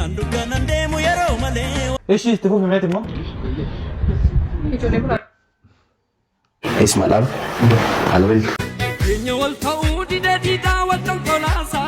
An dukkanan deemu yeroo malee. Ishi itti fufi meeti immoo. Ijoollee biraa. Isma love. Alwil. Keenya wal ta'uu dide diidaa wal dhonkolaasaa.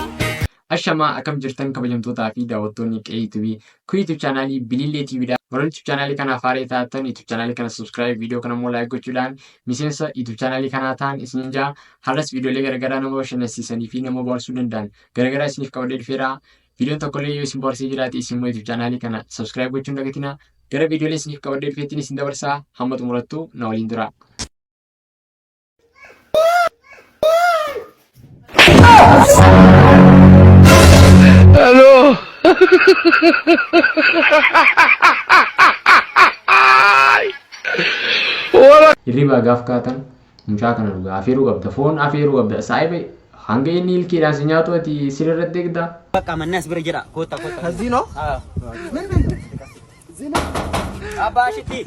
Ashamaa, akkam jirtan kabajamtootaa fi daawwattoonni qe'ee YouTube? Kun YouTube chaanaalii Bilillee TV dha. Warroonni YouTube chaanaalii kanaaf haaraa taatan YouTube chaanaalii kana subscribe, viidiyoo kana immoo like gochuudhaan miseensa YouTube chaanaalii kanaa ta'an isiniin jaa. Har'as viidiyoolee garaagaraa nama bashannansiisanii fi nama bohaarsuu danda'an garaagaraa isiniif qabadhee dhufeera. Viidiyoon tokkollee yoo isin bohaarsee jiraate isin immoo YouTube chaanaalii kana subscribe gochuun dagatina. Gara viidiyoolee isiniif qabadhee dhufeettiin isin dabarsaa, hamma xumurattu na waliin tura. Hirribaa gaaf kaatan mucaa kana dhugaa afeeruu qabda, foon afeeruu qabda. Saayiba hanga inni ilkeedhaan si nyaatu ati siree irratti eegdaa. Bakka manni as bira jira. Kottaa, kottaa. ከዚህ ነው Abbaa shitti.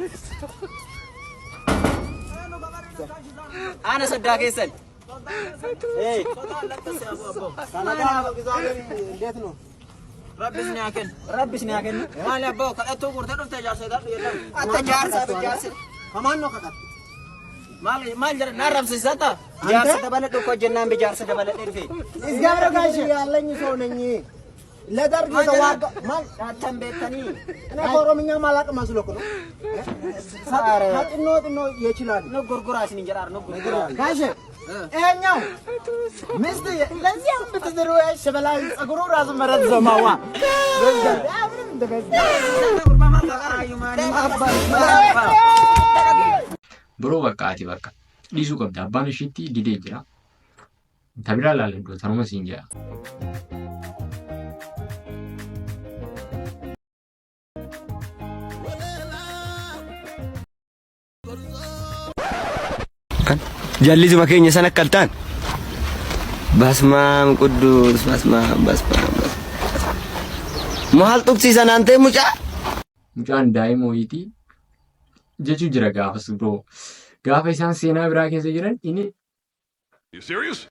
Ana soddaa keessan. Ee. እንዴት ነው? Rabbis ni haa kennu. Rabbis ni haa kennu. Maali abbaa, kadhattuu guurtee dhufte jaarsa hidhadhu jedhamu. Atta jaarsa jaarsa. ከማን ነው ከቀጥ Maal maal jedha na arrabsiisata? Jaarsa dabaladhu koo jennaan jaarsa dabaladhee dhufe. እግዚአብሔር ጋሽ ያለኝ ሰው ነኝ። ለደርግ የተዋጋ ማን Dhaattan beektanii. እኔ ከኦሮምኛ ማላቅ መስሎክ ነው? ከጥኖ ጥኖ ይችላል። Nu gurguraa isin jedhaa, nu gurguraa. ጋሽ ይሄኛው ሚስት ለዚያም ብትድሩ ሸበላ ጸጉሩ ራሱ መረጥ ዘማዋ Biroo, bakka ati bakka dhiisuu qabda. Abbaan ishiitti didee jira. Tabiraa ilaaladhu, tanuma siin jedha. Jallisuma keenya sana akka ta'an. Basmaam Quddus, basmaam, basmaam. Maal tuqsiisan aan ta'e mucaa? Mucaan daa'ima wayiitii jechuu jira gaafas, bro. Gaafa isaan seenaa biraa keessa jiran inni You serious?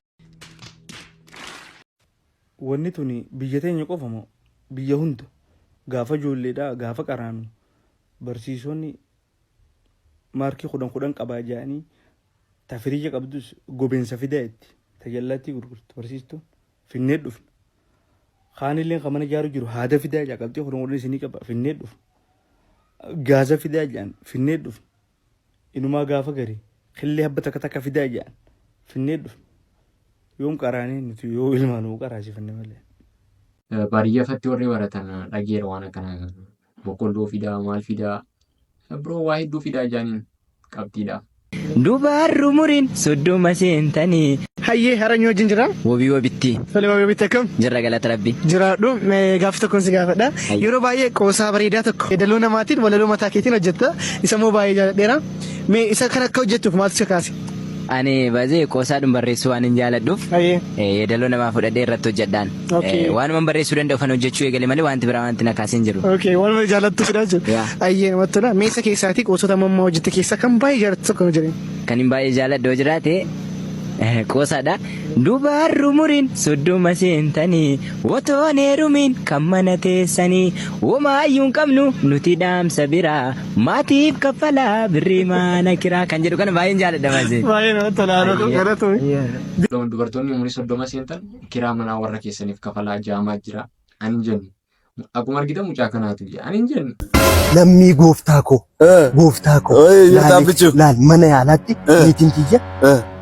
Wanni tuni biyya teenya qofa moo biyya hunda? Gaafa ijoolleedhaa gaafa qaraanu barsiisonni maarkii 10 10 qabaa jedhanii, ta firiija qabdus gobeensa fidaa itti ta jallaatti gurgurtu barsiistuun finnee dhufna. Kaanillee kan mana ijaaru jiru haada fidaa jedha, qabxii 10 10 isinii qaba, finnee dhufna. Gaaza fidaa jedhan, finnee dhufna. Inumaa gaafa garii killee habba takka takka fidaa jedhan, finnee dhufna. Yoom qaraanee nuti? Yoo ilmaan nuu qaraasifanne malee. Baadiyyaafatti warri baratan dhageera waan akkanaa kana. Boqqolloo fidaa, maal fidaa, biroo waa hedduu fidaa jaaniin qabxiidha. Dubarru umuriin 30 seentanii. Hayyee, haranyoo wajjin jira. Wobii wobitti. Tole, wabii akkam? Jirra, galata Rabbi. Jiraadhu. Gaaffii tokkoon si gaafadha. Yeroo baay'ee qoosaa bareedaa tokko yeedaloo namaatiin, walaloo mataa keetiin hojjetta. Isa immoo baay'ee jaalladheera. Mee isa kana akka hojjettuuf maaltu si kaase? Ani baay'ee qoosaadhuma barreessuu waan hin jaaladhuuf Hayyee. Yeedaloo namaa fudhadhee irratti hojjedhaan. Waanuma barreessuu danda'u kan hojjechuu eegale malee wanti biraa wanti na kaasee hin jiru. Okay, waanuma jaallattu fidhaa jechuudha. Yaa. Hayyee, namatti tola. Mee isa keessaatii qoosota ammaa hojjette keessaa kan baay'ee jaallattu tokko nu jedhi. Kan hin baay'ee jaaladhu yoo jiraate qoosaadha. Dubarru umuriin 30 seentanii otoon heerumiin kan mana teessanii, womaayyuu hin qabnu nuti dhaamsa biraa, maatiif kaffalaa birrii mana kiraa kan jedhu kana baay'een jaaladha baasee. Baay'ee namatti tola. Galatoomi. Dubartoonni umurii 30 seentan kiraa manaa warra keessaniif kafalaa jaamaa jira. Ani hin jennu. Akkuma argitan mucaa kanaatu jira. Ani hin jennu. Lammii, gooftaa koo, gooftaa koo, Jirtaan bichuu. Laal, mana yaalaatti niitiin tiyya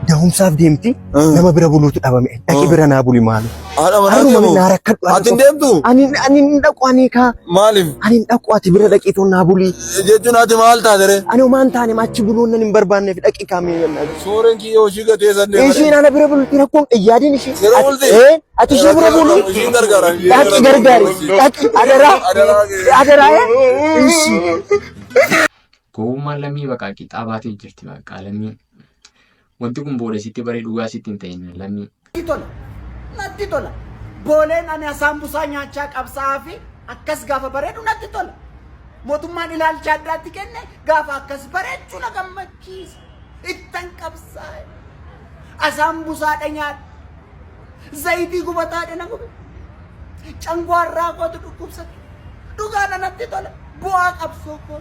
dahumsaaf deemti, nama bira buluutu dhabame. Dhaqi bira naa buli maalo. Haadha manaa Haruma kee moo? naa rakkadhu. Ati hin deemtu? Ani hin dhaqu, ani kaa. Maaliif? Ani hin dhaqu, ati bira dhaqii too naa buli. Jechuun ati maal taate ree? Ani homaa hin taane, achi buluun nan hin barbaanneef, dhaqi kaa mee. Suureen kiyya hojii gatee san deema. Ishiin ana bira bulti, rakkoon yaadin ishii. Sira bulti? Ee, ati ishee bira bulu. Ishiin gargaara. Dhaqi gargaari. Dhaqi adaraa. Adaraa. Ishii. Gowwummaan lammii bakka qixxaa baatee jirti bakka lammii. Wanti kun booda sitti baree dhugaa sitti hin ta'in lammii. Natti tola. Natti tola. Booleen ani asaambusaa nyaachaa qabsaa'aa fi akkas gaafa bareedu natti tola. Mootummaan ilaalcha addaatti kenne gaafa akkas bareechuu na gammachiisa. Ittan qabsaa'e. Asaambusaadha nyaadha. Zayitii gubataadha na gube. Cangwaarraa kootu dhukkubsate. Dhugaadha natti tola. Bu'aa qabsoo koo.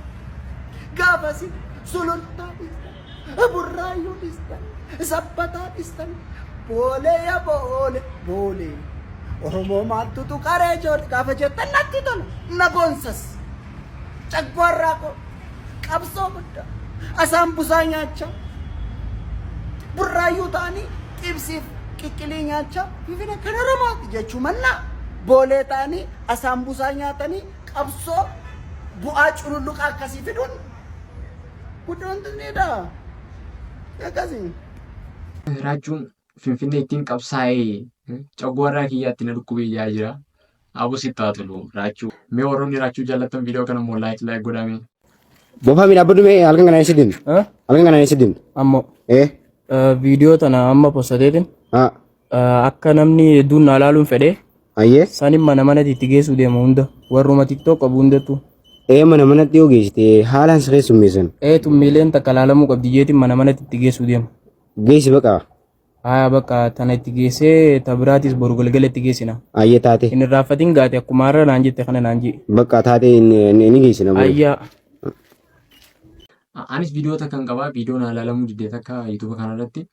Gaafasi Sulultaa dhiistan, Burraayyuu dhiistan, Sabbataa dhiistan, Boolee ya Boolee, Boolee. Oromoo maaltu tuqaree ijoollee gaafa jettan natti tola. Na boonsas. Caggaarraa koo qabsoo guddaa asaan busaa nyaachaa Burraayyuu ta'anii xibsiif qiqqilii nyaachaa Finfinnee kan Oromooti jechuu mannaa Boolee ta'anii asaambusaa nyaatanii qabsoo bu'aa cululuqaa akkasii fiduun guddoon dha. Akkasii. Raachuun Finfinnee ittiin qabsaa'ee coggoorraa kiyyaatti na dhukkubee ijaa jira. Abu sitti haa tolu Raachuu. Mee warroonni Raachuu jaallattan viidiyoo kana immoo like like godhame. Bofaa mi dhaabbadhu mee halkan kanaan eessa deemtu? Halkan kanaan eessa deemtu? Ammoo Eh? viidiyoo tana amma postateetiin akka namni hedduun naa laaluun fedhee Ayyee? sanin mana manatti itti geessuu deema hunda warruma tiktok qabu hundattuu. Ee mana manatti yoo geessite haalaan si keessummeessan. Ee tummiileen takka laalamuu qabdi jeetiin mana manatti itti geessuu deema. Geessi baqa. Haya bakka tana itti geessee ta biraatis boru galgala itti geessina. Ayyee taate. Hin irraanfatin gaate akkuma har'a naan jette kana naan jee. Bakka taate ni geessina boru. Ayyaa. Anis viidiyoo takkan qaba. Viidiyoo naa ilaalamuu didde takka YouTube kanarratti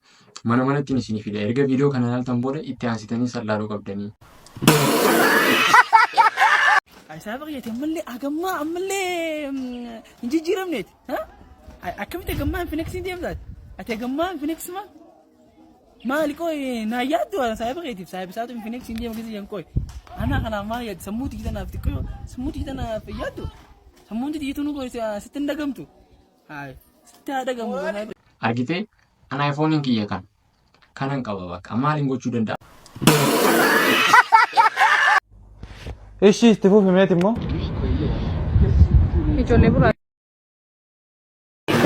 mana manattiin isinii fida. Erga viidiyoo kana ilaaltan booda itti aansitanii san laaluu qabdanii. Isaa baay'ate ammallee hagammaa ammallee hin jijjiiramneeti. Akkamitti hagammaa Infinix deemtaati? Ati hagammaa Infinix maal? Maali qoy naa yaaddu saahiba keetiif saahiba isaatu Infinix hin deema keessa jiran qoy. Anaa kanaaf maal yaaddu sammuu tiyya tanaaf xiqqoo sammuu tiyya tanaaf yaaddu sammuun tiyya tunu qoy sitti hin dhagamtu. Haay sitti haa dhagamu. Argitee an iPhone kiyya kan kanan qaba bakka maaliin gochuu danda'a? Ishi itti fufi meeti immoo. Ijoollee biraa.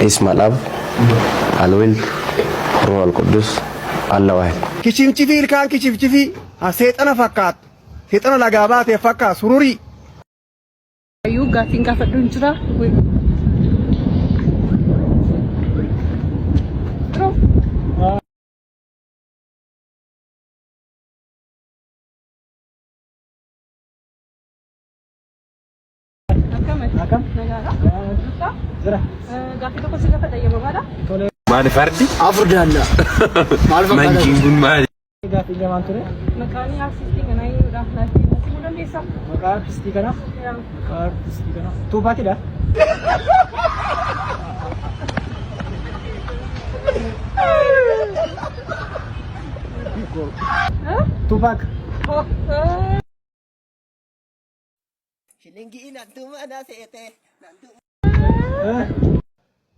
اسم الأب الولد الروح القدس الله واحد. Kishimchifii ilkaan kishimchifii seexana fakkaatu. Seexana lagaa baatee fakkaatu sururii. Ayyuu gaaffiin gaafadhu hin jira. Bro. Akkam? Nagaadha? Jirta? Jira. Gaaffii tokko si gaafadha yeroo baadha. Maali fardi? Afur daalla. Maal fakkaata? Manjiin kun maali? Gaaffii lamaan ture. Maqaan artistii kanaa eenyudha? Naaf himuu dandeessaa? Maqaa artistii kanaa? Maqaa artistii kanaa. Tuupaakidha. Tuupaak.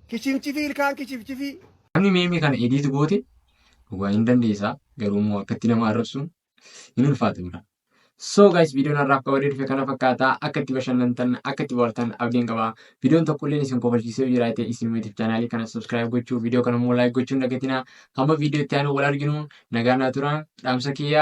Kishimchifii ilkaan kishimchifii. Namni meemii kana edit goote dhugaa hin dandeessaa garuu immoo akkatti nama arrabsuun hin ulfaatu bira. So guys viidiyoon har'aaf qabadee dhufe kana fakkaata akka itti bashannantan akka itti bohaartan abdiin qaba. Viidiyoon tokko illee isin kofalchiisee yoo jiraate isin YouTube chaanaalii kana subscribe gochuu viidiyoo kana immoo like gochuu hin dagatinaa. Hamma viidiyoo itti aanu wal arginu nagaan naa turaa dhaamsa kiyya.